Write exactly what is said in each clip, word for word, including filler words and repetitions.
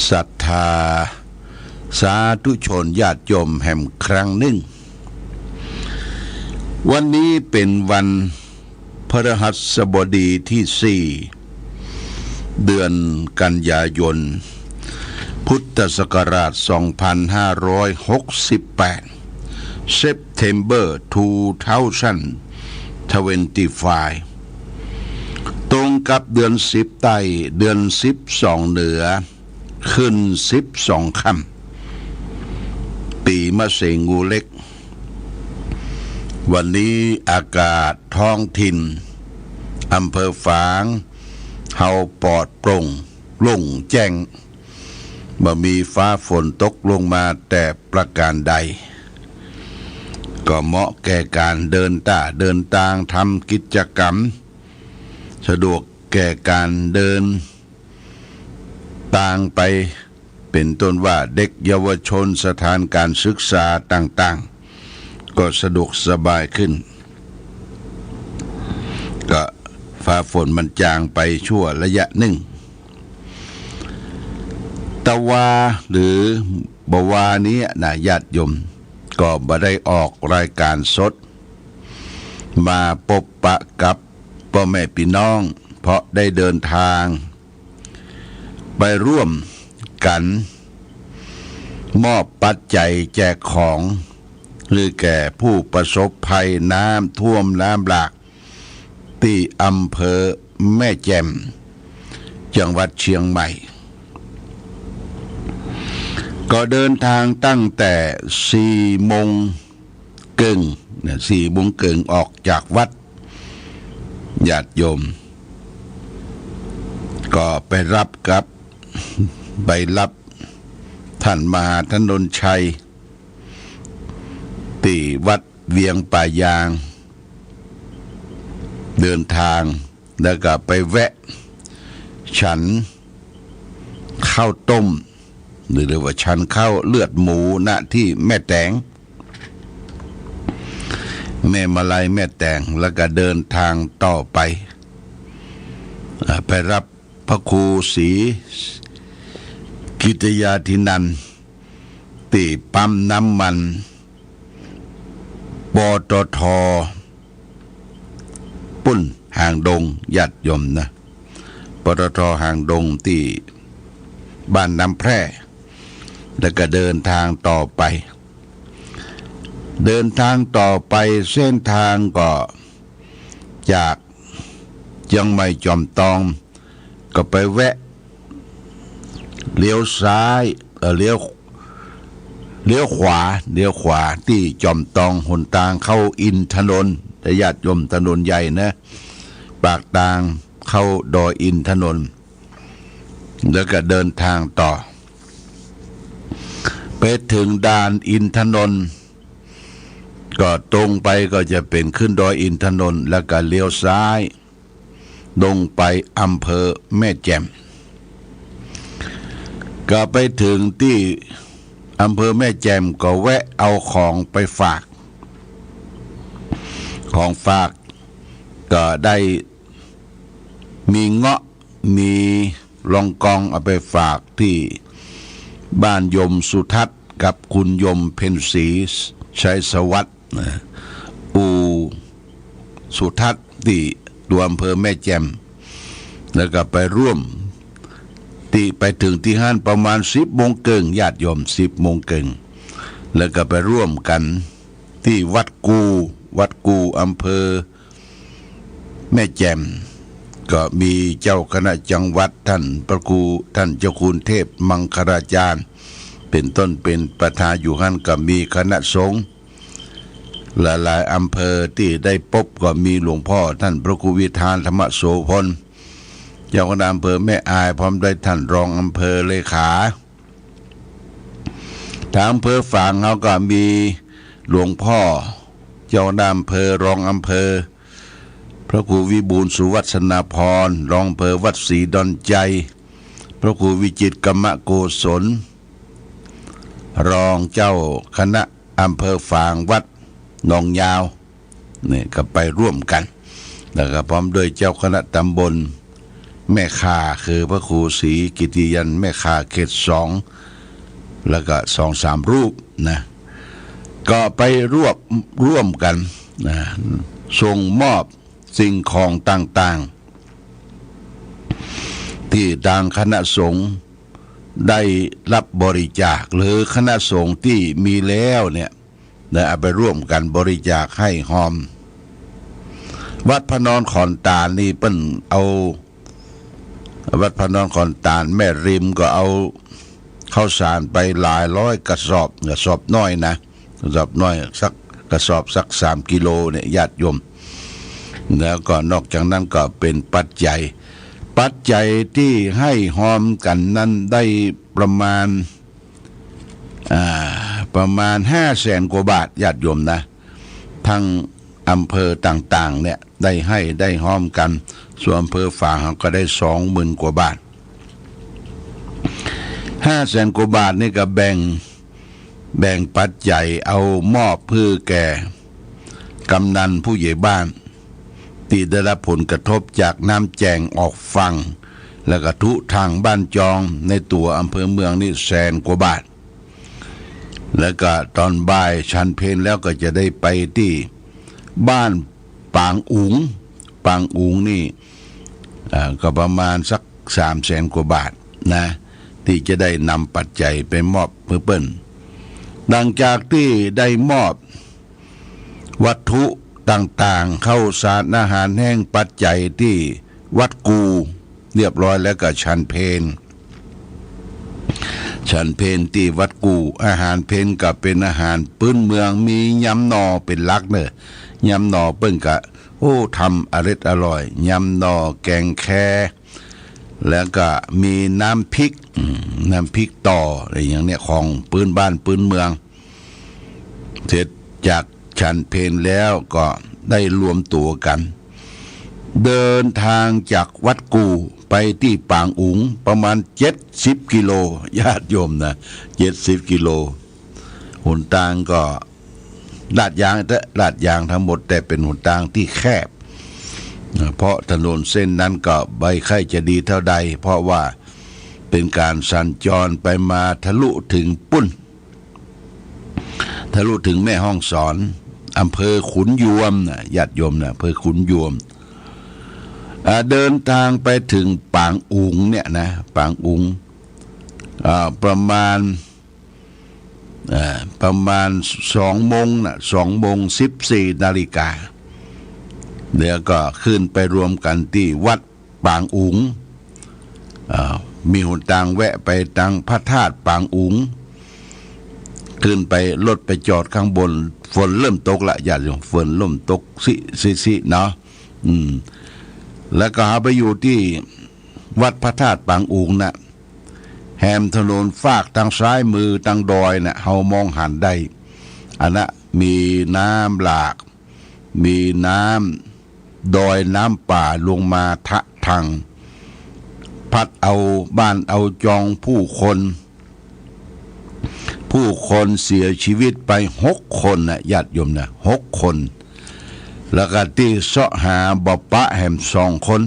ศรัทธาสาธุชนญาติโยมแหมครั้งนึ่ง วันนี้เป๋นวันพฤหัสบดีตี้สี่ เดือนกันยายน พุทธศักราชสองพันห้าร้อยหกสิบแปด September two thousand twenty-five ตรงกับเดือนสิบใต้ เดือนสิบสองเหนือ ขึ้นสิบสองค่ำ ปี๋มะเสงงูเล็ก วันนี้อากาศท้องถิ่น อำเภอฝาง เฮาปลอดโปร่ง โล่งแจ้ง บ่มีฟ้าฝนตกลงมาแต่ประการใด ก็เหมาะแก่ก๋านเดินต้าเดินตาง ทำกิจกรรม สะดวกแก่ก๋านเดินตางไป เป๋นต้นว่าเด็กเยาวชน สถานก๋านศึกษาต่างๆ ก็สะดวกสบายขึ้น ก็ฟ้าฝนมันจางไปชั่วระยะนึ่ง ตะวาหรือบ่าวานี้นะญาติโยม ก็บ่ได้ออกรายก๋านสด มาปบปะกับป้อแม่ปี้น้อง เพราะได้เดินตางไปร่วมกั๋นมอบปัจจัยแจกของหื้อแก่ผู้ประสบภัยน้ำท่วมน้ำหลาก ตี้อำเภอแม่แจ่ม จังหวัดเชียงใหม่ ก็เดินตางตั้งแต่สี่โมงเกิ่งนะ สี่โมงเกิ่งออกจากวัด ญาติโยม ก็ไปฮับกับ ไปฮับต้านมหาถนนชัย ตี้วัดเวียงป่ายาง เดินตาง แล้วก็ไปแวะฉันข้าวต้ม หรือเรียกว่าฉันข้าวเลือดหมู ณ ตี้แม่แต๋ง แม่มาลัยแม่แต๋ง แล้วก็เดินตางต่อไป อ่า ไปฮับพระครูศรีกิตยาธินันท์ ตี้ปั๊มน้ำมัน ปตท. ปุ้นหางดง ญาติโยมนะ ปตท. หางดงตี้บ้านน้ำแพร่ แล้วก็เดินตางต่อไป เดินตางต่อไป เส้นตางก็จากเจียงใหม่จอมตอง ก็ไปแวะ เลี้ยวซ้าย เอ่อ เลี้ยว เลี้ยวขวา เลี้ยวขวาตี้จอมตอง หนตางเข้าอินทนนท์ แต่ญาติโยม ถนนใหญ่นะ ปากตางเข้าดอยอินทนนท์ แล้วก็เดินตางต่อ ไปเถิงด่านอินทนนท์ ก็ตรงไปก็จะเป๋นขึ้นดอยอินทนนท์ แล้วก็เลี้ยวซ้าย ตรงไปอำเภอแม่แจ่ม ก็ไปเถิงตี้อำเภอแม่แจ่ม ก็แวะเอาของไปฝาก ของฝากก็ได้มีเงาะ มีรองกอง เอาไปฝากตี้บ้านโยมสุทัศน์กับคุณโยมเพ็ญศรีชัยสวัสดิ์ นะ อู่สุทัศน์ตี้ตั๋วอำเภอแม่แจ่ม แล้วก็ไปร่วมตี้ ไปเถิงตี้หั้นประมาณสิบโมงเกิ่ง ญาติโยม สิบโมงเกิ่ง แล้วก็ไปร่วมกั๋นตี้วัดกู่ วัดกู่อำเภอแม่แจ่ม ก็มีเจ้าคณะจังหวัด ท่านพระครู ท่านเจ้าคุณเทพมังคลาจารย์ เป๋นต้น เป๋นประธานอยู่หั้น ก็มีคณะสงฆ์ หลายๆ อำเภอตี้ได้ปบ ก็มีหลวงพ่อท่านพระครูวิธานธรรมโสภณ เจ้าคณะอำเภอแม่อาย พร้อมด้วยท่านรองอำเภอเลขา ตางอำเภอฝางเฮาก็มีหลวงพ่อเจ้าคณะอำเภอ รองอำเภอ พระครูวิบูลย์สุวัฒนาภรณ์ รองอำเภอวัดศรีดอนชัย พระครูวิจิตรกรรมโกศล รองเจ้าคณะอำเภอฝางวัดหนองยาว นี่ก็ไปร่วมกั๋น แล้วก็พร้อมด้วยเจ้าคณะตำบล แม่ข่า คือพระครูศรีกิตติยันต์แม่ข่าเขตสอง แล้วก็สองสามรูปนะ ก็ไปรวบ ร่วมกั๋นนะ ส่งมอบสิ่งของต่างๆ ตี้ตางคณะสงฆ์ได้รับบริจาค หรือคณะสงฆ์ตี้มีแล้วเนี่ย นะ เอาไปร่วมกั๋นบริจาคไห้ฮอม วัดพระนอนขอนตาลนี่เปิ้นเอา วัดพระนอนขอนตาลแม่ริมก็เอาข้าวสารไปหลายร้อยกระสอบ กระสอบน้อยนะ กระสอบน้อยสักกระสอบสักสามกิโลเนี่ย ญาติโยม แล้วก็นอกจากนั้นก็เป๋นปัจจัย ปัจจัยตี้ไห้ฮอมกั๋นนั้นได้ประมาณ อ่า ประมาณห้าแสนกว่าบาท ญาติโยมนะ ทั้งอำเภอต่างๆ เนี่ย ได้ไห้ได้ฮอมกั๋น ส่วนอำเภอฝางเฮาก็ได้สองหมื่นกว่าบาท ห้าแสนกว่าบาทนี่ก็แบ่ง แบ่งปัจจัยเอามอบหื้อแก่กำนัลผู้ใหญ่บ้าน ตี้ได้รับผลกระทบจากน้ำแจ้งออกฝั่ง แล้วก็ทะลุทางบ้านจองในตั๋วอำเภอเมืองนี่แสนกว่าบาท แล้วก็ตอนบ่ายฉันเพลแล้วก็จะได้ไปตี้บ้านปางอุ๋ง ปางอุ๋งนี่ อ่า ก็ประมาณสักสามแสนกว่าบาทนะ ตี้จะได้นำปัจจัยไปมอบหื้อเปิ้น หลังจากตี้ได้มอบวัตถุต่างๆ ข้าวสารอาหารแห้งปัจจัยตี้วัดกู่เรียบร้อยแล้วก็ฉันเพล ฉันเพลตี้วัดกู่ อาหารเพลก็เป๋นอาหารปื๊นเมือง มียำหน่อเป๋นหลักเน่อ ยำหน่อเปิ้นก็ โอ้ ทำอร็ดอร่อย ยำหน่อ แกงแค แล้วก็มีน้ำพริก อืม น้ำพริกต่อ อะไรอย่างเนี้ย ของปื๊นบ้านปื๊นเมือง เสร็จจากฉันเพลแล้วก็ได้รวมตั๋วกั๋น เดินทางจากวัดกู่ไปตี้ปางอุ๋งประมาณเจ็ดสิบกิโล ญาติโยมนะ เจ็ดสิบกิโล หนตางก็ลาดยางเต๊อะ ลาดยางทั้งหมด แต่เป๋นหนตางตี้แคบนะ เพราะถนนเส้นนั้นก็บ่ค่อยจะดีเท่าใด เพราะว่าเป๋นก๋านสัญจรไปมาทะลุเถิงปู๊น ทะลุเถิงแม่ฮ่องสอน อำเภอขุนยวมนะ ญาติโยมนะ อำเภอขุนยวม อ่า เดินทางไปเถิงปางอุ๋งเนี่ยนะ ปางอุ๋ง อ่า ประมาณ อ่า ประมาณสองโมงนะ สองโมงสิบสี่นาฬิกา แล้วก็ขึ้นไปรวมกั๋นตี้วัด ปางอุ๋ง อ่า มีหนตางแวะไปตังพระธาตุปางอุ๋ง ขึ้นไป รถไปจอดข้างบน ฝนเริ่มตกละ ญาติโยม ฝนเริ่มตกซิ ซิ ซิเนาะ อืม แล้วก็เฮาไปอยู่ตี้วัดพระธาตุปางอุ๋งนะ แหมถนนฟากตางซ้ายมือตางดอยนะ เฮามองหันได้ อันนะ มีน้ำหลาก มีน้ำดอยน้ำป่าลงมาทะธัง พัดเอาบ้านเอาจองผู้คน ผู้คนเสียชีวิตไปหกคนนะ ญาติโยมนะ หกคน แล้วก็ตี้เซาะหาบ่ปะแหมสองคน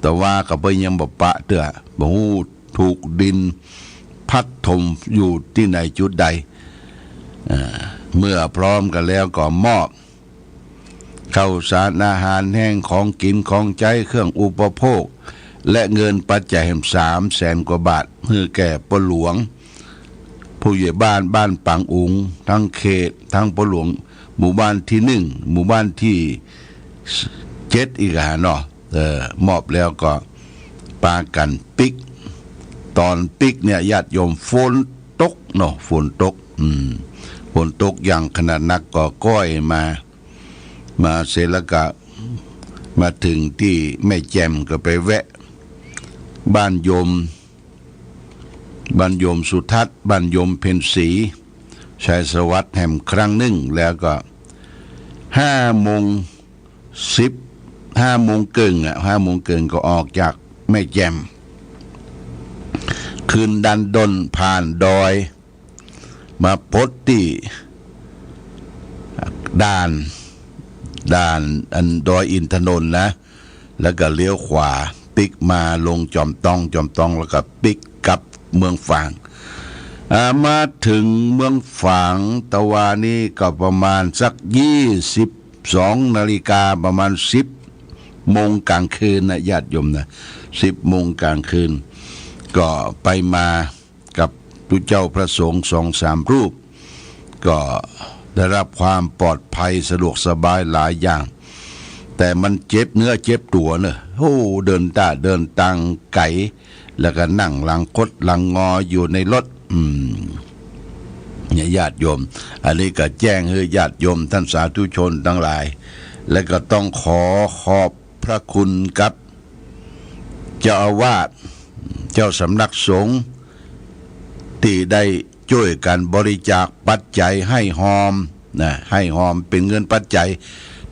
แต่ว่าก็เปิ้นยังบ่ปะเตื้อ บ่ฮู้ถูกดินพัดถมอยู่ตี้ไหนจุดใด อ่า เมื่อพร้อมกั๋นแล้วก็มอบข้าวสารอาหารแห้ง ของกิ๋นของใจ๊ เครื่องอุปโภค และเงินปัจจัยแหมสามแสนกว่าบาท หื้อแก่ป้อหลวง ผู้ใหญ่บ้านบ้านปางอุ๋ง ทั้งเขต ทั้งป้อหลวงหมู่บ้านตี้หนึ่ง หมู่บ้านตี้เจ็ดอีกอะเนาะ เออ มอบแล้วก็ปากั๋นปิ๊ก ต๋อนปิ๊กเนี่ย ญาติโยม ฝนตกเนาะ ฝนตก อืม ฝนตกอย่างขนาดนัก ก็ก้อยมา มาเสร็จแล้วก็มาเถิงตี้แม่แจ่ม ก็ไปแวะบ้านโยม บ้านโยมสุทัศน์ บ้านโยมเพ็ญศรี ชัยสวัสดิ์แหมครั้งนึ่ง แล้วก็ห้าโมงสิบ ห้าโมงเกิ่งอะ ห้าโมงเกิ่งก็ออกจากแม่แจ่ม ขึ้นดันด้นผ่านดอย มาปดตี้ด่าน ด่านอันดอยอินทนนท์นะ แล้วก็เลี้ยวขวา ปิ๊กมาลงจอมตอง จอมตองแล้วก็ปิ๊กกลับเมืองฝาง อ่า มาเถิงเมืองฝางตะวานี้ก็ประมาณสักยี่สิบสองนาฬิกา ประมาณสิบโมงกลางคืนนะญาติโยมนะ สิบโมงกลางคืน ก็ไปมากับตุ๊เจ้าพระสงฆ์สองสามรูป ก็ได้รับความปลอดภัยสะดวกสบายหลายอย่าง แต่มันเจ็บเนื้อเจ็บตั๋วเนอะ โอ้ เดินตาเดินตางไก๋ แล้วก็นั่งหลังคดหลังงออยู่ในรถ อืม เนี่ยญาติโยม อันนี้ก็แจ้งหื้อญาติโยมท่านสาธุชนตังหลาย และก็ต้องขอขอบพระคุณกับเจ้าอาวาส เจ้าสำนักสงฆ์ ตี้ได้จ้วยกั๋นบริจาคปัจจัยให้ฮอมนะ ให้ฮอมเป๋นเงินปัจจัย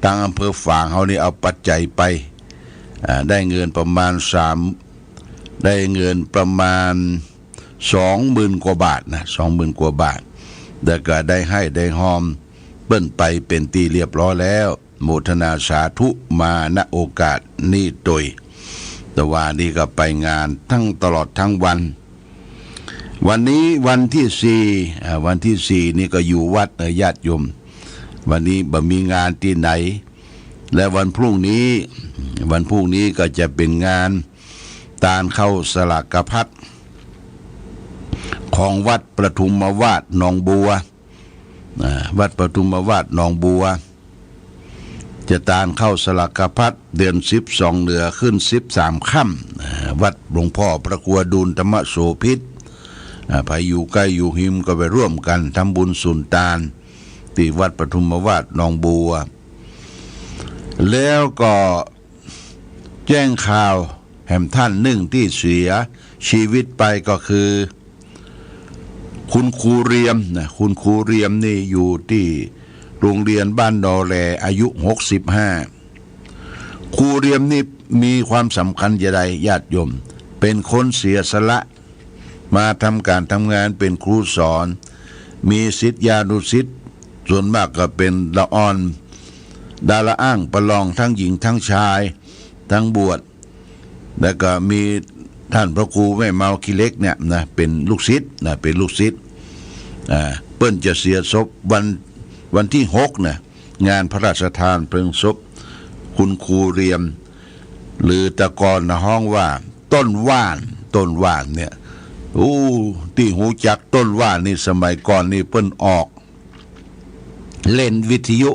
ตางอำเภอฝางเฮานี่เอาปัจจัยไป อ่า ได้เงินประมาณสาม ได้เงินประมาณสองหมื่นกว่าบาทนะ สองหมื่นกว่าบาท แล้วก็ได้ให้ได้ฮอมเปิ้นไปเป๋นตี้เรียบร้อยแล้ว โมทนาสาธุมา ณ โอกาสนี้ตวย ตะวานี้ก็ไปงานตึงตลอดตึงวัน วันนี้วันตี้สี่ อ่า วันตี้สี่นี่ก็อยู่วัดนะญาติโยม วันนี้บ่มีงานตี้ไหน และวันพรุ่งนี้ วันพรุ่งนี้ก็จะเป๋นงานตานข้าวสลากพัด ของวัดปทุมวาสหนองบัว อ่า วัดปทุมวาสหนองบัว จะตานข้าวสลากพัดเดือนสิบสองเหนือขึ้นสิบสามค่ำ อ่า วัดหลวงพ่อพระครูอดุลธรรมโสภิต อ่า ใผอยู่ใก้อยู่ฮิมก็ไปร่วมกั๋นทำบุญสุนตาน ตี้วัดปทุมวาสหนองบัว แล้วก็แจ้งข่าวแหมท่านนึ่งตี้เสียชีวิตไปก็คือ คุณครูเรียมนะ คุณครูเรียมนี่อยู่ตี้โรงเรียนบ้านนอแล อายุหกสิบห้า ครูเรียมนี่มีความสำคัญจะใดญาติโยม เป๋นคนเสียสละ มาทำก๋านทำงานเป๋นครูสอน มีศิษยานุศิษย์ ส่วนมากก็เป๋นละอ่อน ดาราอ้างประลองตึงหญิงตึงชาย ตึงบวช แล้วก็มีต้านพระครูแม่เมาขี้เหล็กเนี่ยนะ เป๋นลูกศิษย์นะ เป๋นลูกศิษย์ อ่า เปิ้นจะเสียสพวัน วันตี้หกนะ งานพระราชทานเพลิงศพคุณครูเรียม หรือตะก่อนนะฮ้องว่าต้นว่าน ต้นว่านเนี่ย โอ้ ตี้ฮู้จักต้นว่านนี่สมัยก่อนนี่เปิ้นออกเล่นวิทยุ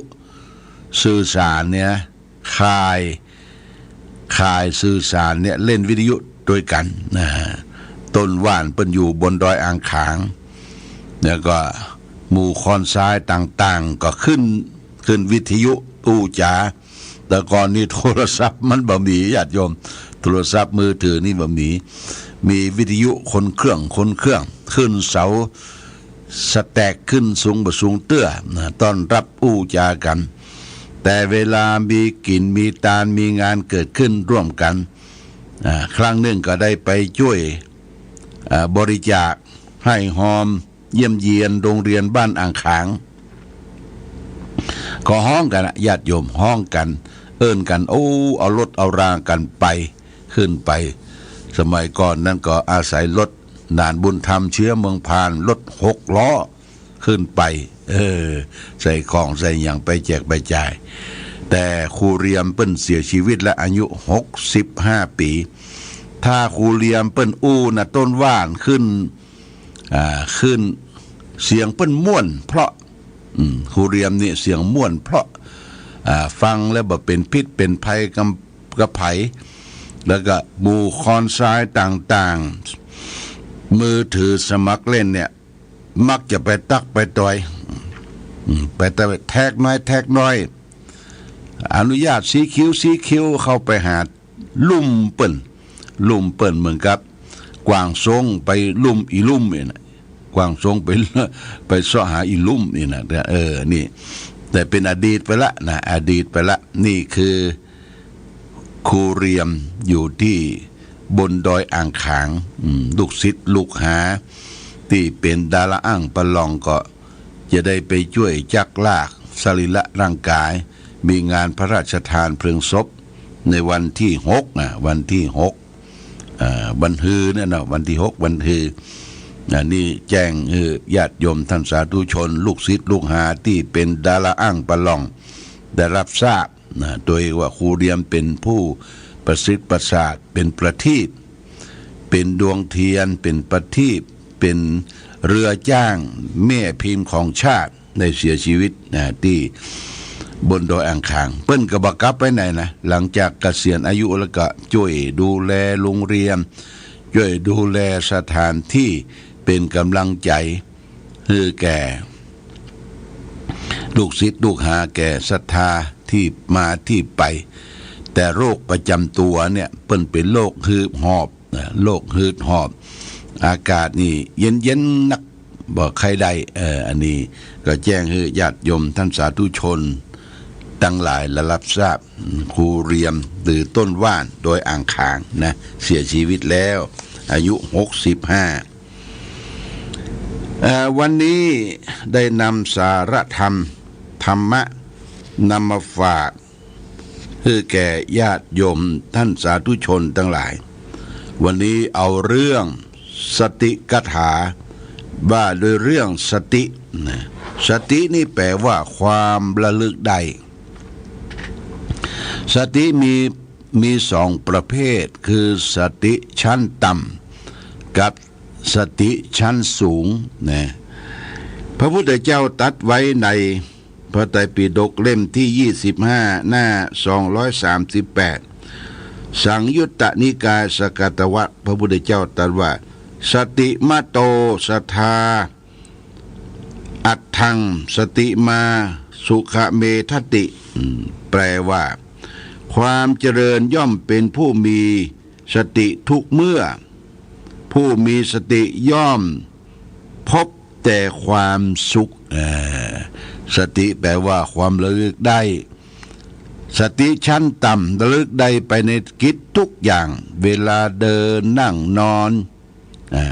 สื่อสารเนี่ย ข่าย ข่ายสื่อสารเนี่ยเล่นวิทยุตวยกั๋นนะ ต้นว่านเปิ้นอยู่บนดอยอ่างขาง แล้วก็หมู่คอนชายต่างๆ ก็ขึ้น ขึ้นวิทยุอู้จ๋า แต่ก่อนนี้โทรศัพท์มันบ่มีญาติโยม โทรศัพท์มือถือนี่บ่มี มีวิทยุคนเครื่อง คนเครื่อง ขึ้นเสาสแต็กขึ้นสูงบ่สูงเตื้อนะ ต้อนฮับอู้จ๋ากั๋น แต่เวลามีกิ๋นมีตานมีงานเกิดขึ้นร่วมกั๋น อ่า ครั้งนึ่งก็ได้ไปจ้วย อ่า บริจาคให้ฮอม เยี่ยมเยียนโรงเรียนบ้านอ่างขาง ก็ฮ้องกั๋นนะ ญาติโยมฮ้องกั๋น เอิ้นกั๋น โอ้ เอารถเอารากั๋นไป ขึ้นไป สมัยก่อนนั้นก็อาศัยรถหนานบุญธรรมเชื้อเมืองพาน รถหกล้อ ขึ้นไป เออ ใส่ของใส่หยังไปแจกไปจ่าย แต่ครูเรียมเปิ้นเสียชีวิตละ อายุหกสิบห้าปี๋ ถ้าครูเรียมเปิ้นอู้นะ ต้นว่านขึ้น อ่า ขึ้น เสียงเปิ้นม่วนเพราะ อืม ครูเรียมนี่เสียงม่วนเพราะ อ่า ฟังแล้วบ่เป๋นพิษเป๋นภัยกับ กับใผ แล้วก็หมู่คอนชายต่างๆ มือถือสมัครเล่นเนี่ย มักจะไปตั๊กไปต่อย อืม ไปแทรกน้อยแทรกน้อย อนุญาตซี้คิ้วซี้คิ้วเข้าไปหา ลุ่มเปิ้น ลุ่มเปิ้นเหมือนกับกวางซงไปลุ่มอี่ลุ่มนี่นะ กวางซงไป ไปเซาะหาอี่ลุ่มนี่นะ เออ นี่ แต่เป๋นอดีตไปละนะ อดีตไปละ นี่คือครูเรียมอยู่ตี้บนดอยอ่างขาง อืม ลูกศิษย์ลูกหาตี้เป๋นดาราอ้างประลองก็ จะได้ไปจ้วยจักลากสรีระร่างกาย มีงานพระราชทานเพลิงศพ ในวันตี้หกนะ วันตี้หก อ่า วันฮือเนี่ยนะ วันตี้หก วันฮือ อันนี้แจ้งหื้อญาติโยมต้านสาธุชน ลูกศิษย์ลูกหาตี้เป๋นดาราอ้างประลองได้ฮับทราบนะ โดยว่าครูเรียมเป๋นผู้ประสิทธิ์ประสาท เป๋นประทีป เป๋นดวงเตียน เป๋นประทีป เป๋นเรือจ้าง แม่พิมพ์ของชาติ ได้เสียชีวิตนะ ตี้บนดอยอ่างขาง เปิ้นก็บ่กลับไปไหนนะ หลังจากเกษียณอายุแล้วก็จ้วยดูแลโฮงเฮียน จ้วยดูแลสถานตี้ เป๋นก๋ำลังใจ๋หื้อแก่ลูกศิษย์ลูกหา แก่ศรัทธาตี้มาตี้ไป แต่โรคประจ๋ำตั๋วเนี่ย เปิ้นเป๋นโรคหืดหอบนะ โรคหืดหอบ อากาศนี่เย็นๆ นัก บ่ใค่ได้ เออ อันนี้ก็แจ้งหื้อญาติโยมต้านสาธุชนตังหลายได้ฮับทราบ ครูเรียม หรือต้นว่าน ดอยอ่างขางนะ เสียชีวิตแล้ว อายุหกสิบห้า เอ่อ วันนี้ได้นำสาระธรรม ธรรมะ นำมาฝาก หื้อแก่ญาติโยมต้านสาธุชนตังหลาย วันนี้เอาเรื่องสติกถา ว่าโดยเรื่องสตินะ สตินี่แป๋ว่าความระลึกได้ สติมี มีสองประเภท คือสติชั้นต่ำกับสติชั้นสูงนะ พระพุทธเจ้าตรัสไว้ใน พระไตรปิฎกเล่มตี้ยี่สิบห้า หน้าสองร้อยสามสิบแปด สังยุตตนิกายสกัตตวัตร พระพุทธเจ้าตรัสว่า สติมะโต สัทธา อัตถัง สติมา สุขเมทติ อืม แป๋ว่า ความเจริญย่อมเป๋นผู้มีสติทุกเมื่อ ผู้มีสติย่อมพบแต่ความสุข เอ่อ สติแป๋ว่าความระลึกได้ สติชั้นต่ำระลึกได้ไปในกิจทุกอย่าง เวลาเดินนั่งนอน อ่า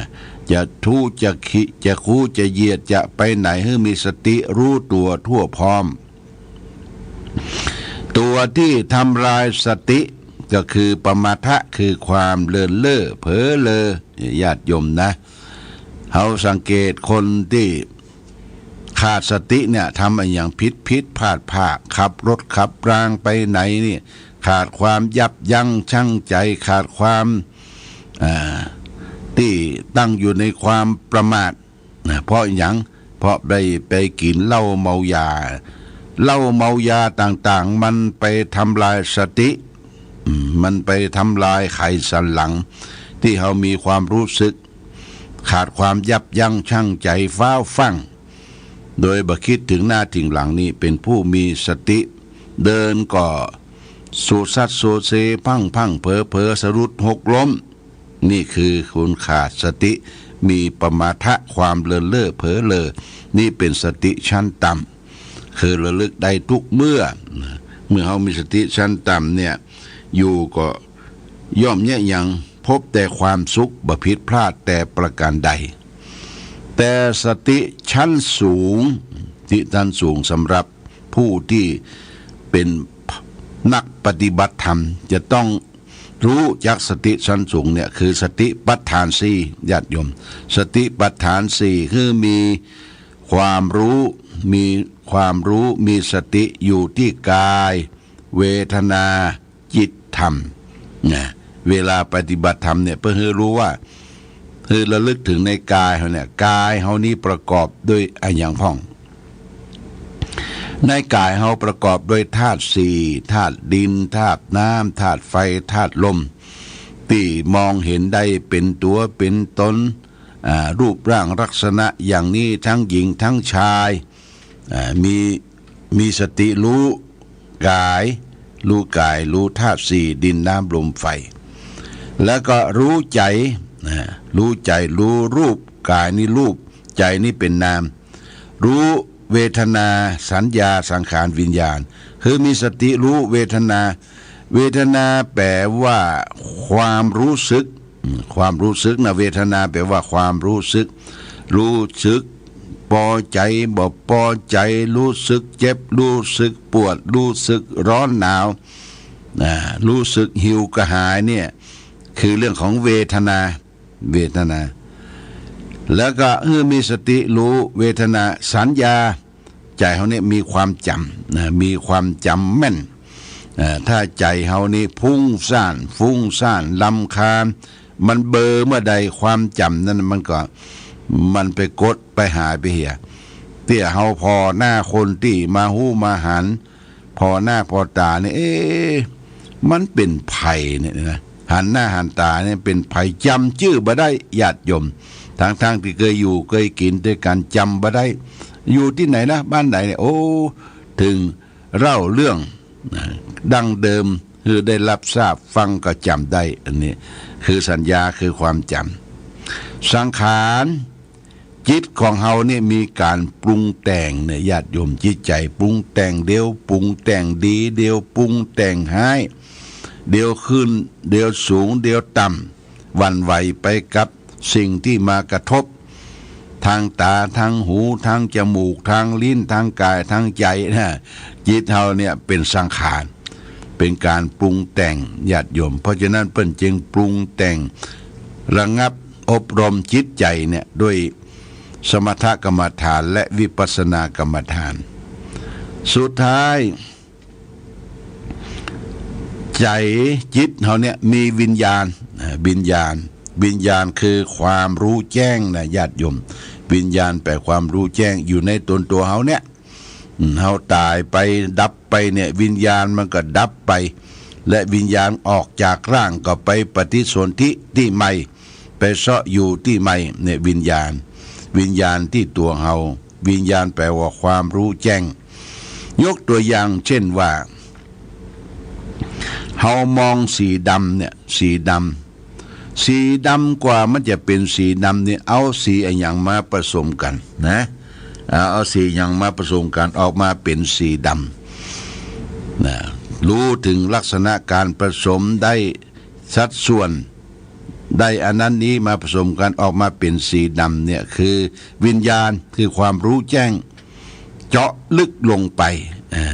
จะทูจะขี้ จะคูจะเหยียด จะไปไหน หื้อมีสติฮู้ตั๋วทั่วพร้อม ตั๋วตี้ทำลายสติก็คือปมาทะ คือความเลินเล่อเผลอเรอ ญาติโยมนะ เฮาสังเกตคนตี้ขาดสติเนี่ย ทำอะหยังผิดๆ พลาดๆ ขับรถขับราไปไหนนี่ ขาดความยับยั้งชั่งใจ๋ ขาดความ อ่า ตี้ตั้งอยู่ในความประมาทนะ เพราะหยัง เพราะได้ไปกิ๋นเหล้าเมายา เหล้าเมายาต่างๆ มันไปทำลายสติ อืม มันไปทำลายไขสันหลัง ตี้เฮามีความฮู้สึก ขาดความยับยั้งชั่งใจ๋ ฟ้าวฟั่ง โดยบ่กึ๊ดเถิงหน้าเถิงหลัง นี่เป๋นผู้มีสติ เดินก็โซซัดโซเซ พลั้งๆ เผลอๆ สะดุดหกล้ม นี่คือคนขาดสติ มีปมาทะ ความเลินเล่อเผลอเรอ นี่เป๋นสติชั้นต่ำ คือระลึกได้ทุกเมื่อ เมื่อเฮามีสติชั้นต่ำเนี่ย อยู่ก็ย่อมเยียะหยัง พบแต่ความสุข บ่ผิดพลาดแต่ประการใด แต่สติชั้นสูง สติชั้นสูงสำหรับผู้ตี้เป๋นนักปฏิบัติธรรม จะต้องฮู้จักสติชั้นสูงเนี่ย คือสติปัฏฐานสี่ ญาติโยม สติปัฏฐานสี่ คือมีความฮู้ มีความฮู้ มีสติอยู่ตี้กาย เวทนา จิต ธรรม นะ เวลาปฏิบัติธรรมเนี่ย เปิ้นหื้อฮู้ว่า หื้อระลึกเถิงในกายเฮาเนี่ย กายเฮานี้ประกอบด้วยอะหยังพ่อง ในกายเฮาประกอบด้วยธาตุสี่ ธาตุดิน ธาตุน้ำ ธาตุไฟ ธาตุลม ตี้มองเห็นได้เป๋นตั๋วเป๋นตน อ่า รูปร่างลักษณะอย่างนี้ ทั้งหญิงทั้งชาย อ่า มี มีสติฮู้กาย ฮู้กาย ฮู้ธาตุสี่ ดิน น้ำ ลม ไฟ แล้วก็ฮู้ใจ๋ นะ ฮู้ใจ๋ ฮู้รูป กายนี่รูป ใจ๋นี่เป๋นนาม ฮู้เวทนา สัญญา สังขาร วิญญาณ คือมีสติฮู้เวทนา เวทนาแป๋ว่าความฮู้สึก อืม ความฮู้สึกนะ เวทนาแป๋ว่าความฮู้สึก ฮู้สึกปอใจ๋ บ่ปอใจ๋ ฮู้สึกเจ็บ ฮู้สึกปวด ฮู้สึกฮ้อนหนาว อ่า รู้สึกหิวกระหายเนี่ย คือเรื่องของเวทนา เวทนา แล้วก็หื้อมีสติรู้เวทนา สัญญา ใจ๋เฮาเนี่ยมีความจ๋ำนะ มีความจ๋ำแม่น อ่า ถ้าใจ๋เฮานี่ฟุ้งซ่าน ฟุ้งซ่าน รำคาญ มันเบลอเมื่อใด ความจ๋ำนั้นมันก็ มันไปกดไปหายไปเหีย เตื้อเฮาผ่อหน้าคนตี้มาฮู้มาหัน ผ่อหน้าผ่อต๋าเนี่ย เอ๊ะ มันเป๋นใผเนี่ยนะ หันหน้าหันต๋าเนี่ยเป๋นใผ จ๋ำจื้อบ่ได้ ญาติโยม ตังๆ ตี้เกยอยู่เกยกิ๋นตวยกั๋น จ๋ำบ่ได้ อยู่ตี้ไหนนะ บ้านไหนเนี่ย โอ้ เถิงเล่าเรื่อง นะ ดั้งเดิม หื้อได้ฮับทราบฟังก็จ๋ำได้ อันนี้คือสัญญา คือความจ๋ำ สังขาร จิตของเฮาเนี่ยมีก๋านปรุงแต่งเนี่ย ญาติโยม จิตใจ๋ปรุงแต่ง เดี๋ยวปรุงแต่งดี เดี๋ยวปรุงแต่งฮ้าย เดี๋ยวขึ้น เดี๋ยวสูง เดี๋ยวต่ำ หวั่นไหวไปกับสิ่งตี้มากระทบ ตางต๋า ตางหู ตางจมูก ตางลิ้น ตางก๋าย ตางใจ๋นะ จิตเฮาเนี่ยเป๋นสังขาร เป๋นก๋านปรุงแต่ง ญาติโยม เพราะฉะนั้นเปิ้นจึงปรุงแต่ง ระงับอบรมจิตใจ๋เนี่ย ด้วยสมถกรรมฐานและวิปัสสนากรรมฐาน สุดท้าย ใจ๋จิตเฮาเนี่ยมีวิญญาณ อ่า วิญญาณ วิญญาณคือความฮู้แจ้งนะ ญาติโยม วิญญาณแป๋ความฮู้แจ้งอยู่ในต๋นตั๋วเฮาเนี่ย อืม เฮาต๋ายไปดับไปเนี่ย วิญญาณมันก็ดับไป และวิญญาณออกจากร่างก็ไปปฏิสนธิตี้ใหม่ ไปเซาะอยู่ตี้ใหม่เนี่ย วิญญาณ วิญญาณตี้ตั๋วเฮา วิญญาณแป๋ว่าความฮู้แจ้ง ยกตั๋วอย่างเจ้นว่า เฮามองสีดำเนี่ย สีดำ สีดำกว่ามันจะเป๋นสีดำเนี่ย เอาสีอะหยังมาผสมกั๋นนะ เอา เอาสีอะหยังมาผสมกั๋น ออกมาเป๋นสีดำนะ ฮู้เถิงลักษณะก๋านผสม ได้สัดส่วน ได้อันนั้นนี้มาผสมกั๋น ออกมาเป๋นสีดำเนี่ย คือวิญญาณ คือความฮู้แจ้ง เจาะลึกลงไป อ่า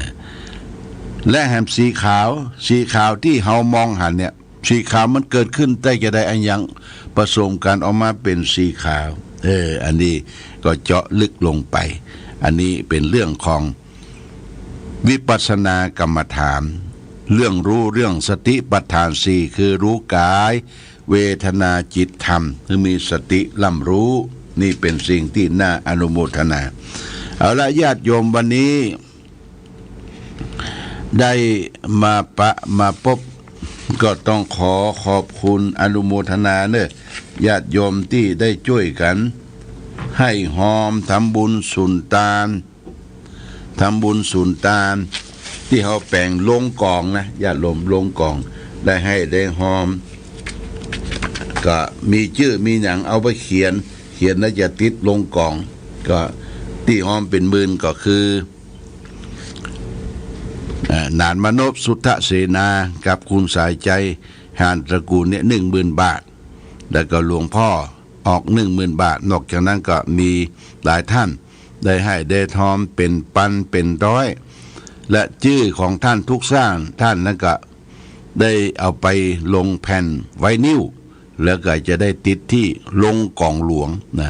และแหมสีขาว สีขาวตี้เฮามองหันเนี่ย สีขาวมันเกิดขึ้นได้จาใด อะหยังผสมกั๋นออกมาเป๋นสีขาว เออ อันนี้ก็เจาะลึกลงไป อันนี้เป๋นเรื่องของวิปัสสนากรรมฐาน เรื่องฮู้เรื่องสติปัฏฐานสี่ คือฮู้ก๋าย เวทนาจิตธรรม หื้อมีสติร่ำฮู้ นี่เป๋นสิ่งตี้น่าอนุโมทนา เอาละญาติโยม วันนี้ได้มาปะมาปบ ก็ต้องขอขอบคุณอนุโมทนาเน่อ ญาติโยมตี้ได้จ้วยกั๋น ให้ฮอมทำบุญสุนตาน ทำบุญสุนตาน ตี้เฮาแป๋งโลงก๋องนะ ญาติโยม โลงก๋อง ได้ให้ได้ฮอม ก็มีจื้อมีหยังเอาไปเขียน เขียนแล้วจะติดโลงก๋อง ก็ตี้ฮอมเป๋นหมื่นก็คือ อ่า หนานมนพ สุทธเสนา กับคุณสายใจ๋ หานตระกูลเนี่ย หนึ่งหมื่นบาท แล้วก็หลวงพ่อออกหนึ่งหมื่นบาท นอกจากนั้นก็มีหลายท่าน ได้ให้ได้ฮอมเป๋นปันเป๋นร้อย และจื้อของท่านทุกท่าน ท่านนั้นก็ได้เอาไปลงแผ่นไวนิล แล้วก็จะได้ติดตี้โลงก๋องหลวงนะ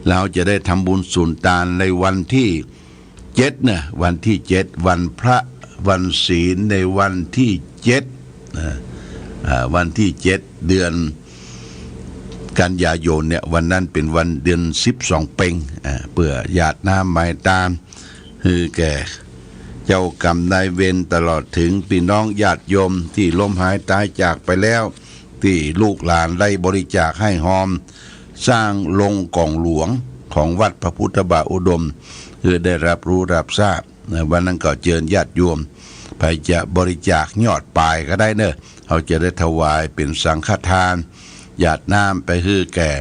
แล้วจะได้ทำบุญสุนตานในวันตี้เจ็ดนะ วันตี้เจ็ด วันพระ วันศีลในวันตี้เจ็ดนะ อ่า วันตี้เจ็ด เดือนกันยายนเนี่ย วันนั้นเป๋นวันเดือนสิบสองเป็ง อ่า เปื้อหยาดน้ำไหว้ตาน หื้อแก่เจ้ากรรมนายเวร ตลอดเถิงปี้น้องญาติโยมตี้ล้มหายต๋ายจากไปแล้ว ตี้ลูกหลานได้บริจาคให้ฮอม สร้างโลงก๋องหลวงของวัดพระพุทธบาทอุดม หื้อได้ฮับฮู้ฮับทราบนะ วันนั้นก็เจิญญาติโยม ใผจะบริจาคยอดป๋ายก็ได้เน่อ เฮาจะได้ถวายเป๋นสังฆทาน หยาดน้ำไปหื้อแก่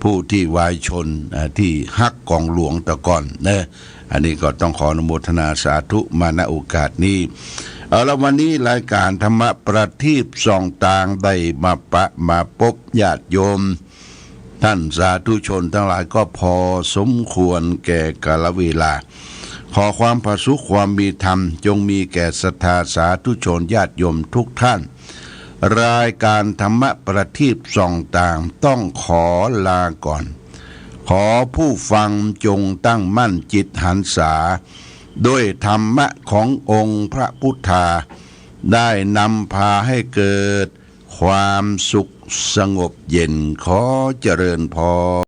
ผู้ตี้วายชน อ่า ตี้ฮักก๋องหลวงตะก่อนเน่อ อันนี้ก็ต้องขออนุโมทนาสาธุมา ณ โอกาสนี้ เอาละ วันนี้รายก๋านธรรมะประทีปส่องตางได้มาปะมาปบญาติโยม ท่านสาธุชนตังหลายก็พอสมควรแก่กาลเวลา ข ขอความผาสุกความมีธรรมจงมีแก่ศรัทธาสาธุชนญาติโยมทุกท่าน รายการธรรมะประทีปส่องตางต้องขอลาก่อน ขอผู้ฟังจงตั้งมั่นจิตหันษา ด้วยธรรมะขององค์พระพุทธา ได้นำพาให้เกิดความสุขสงบเย็น ขอเจริญพร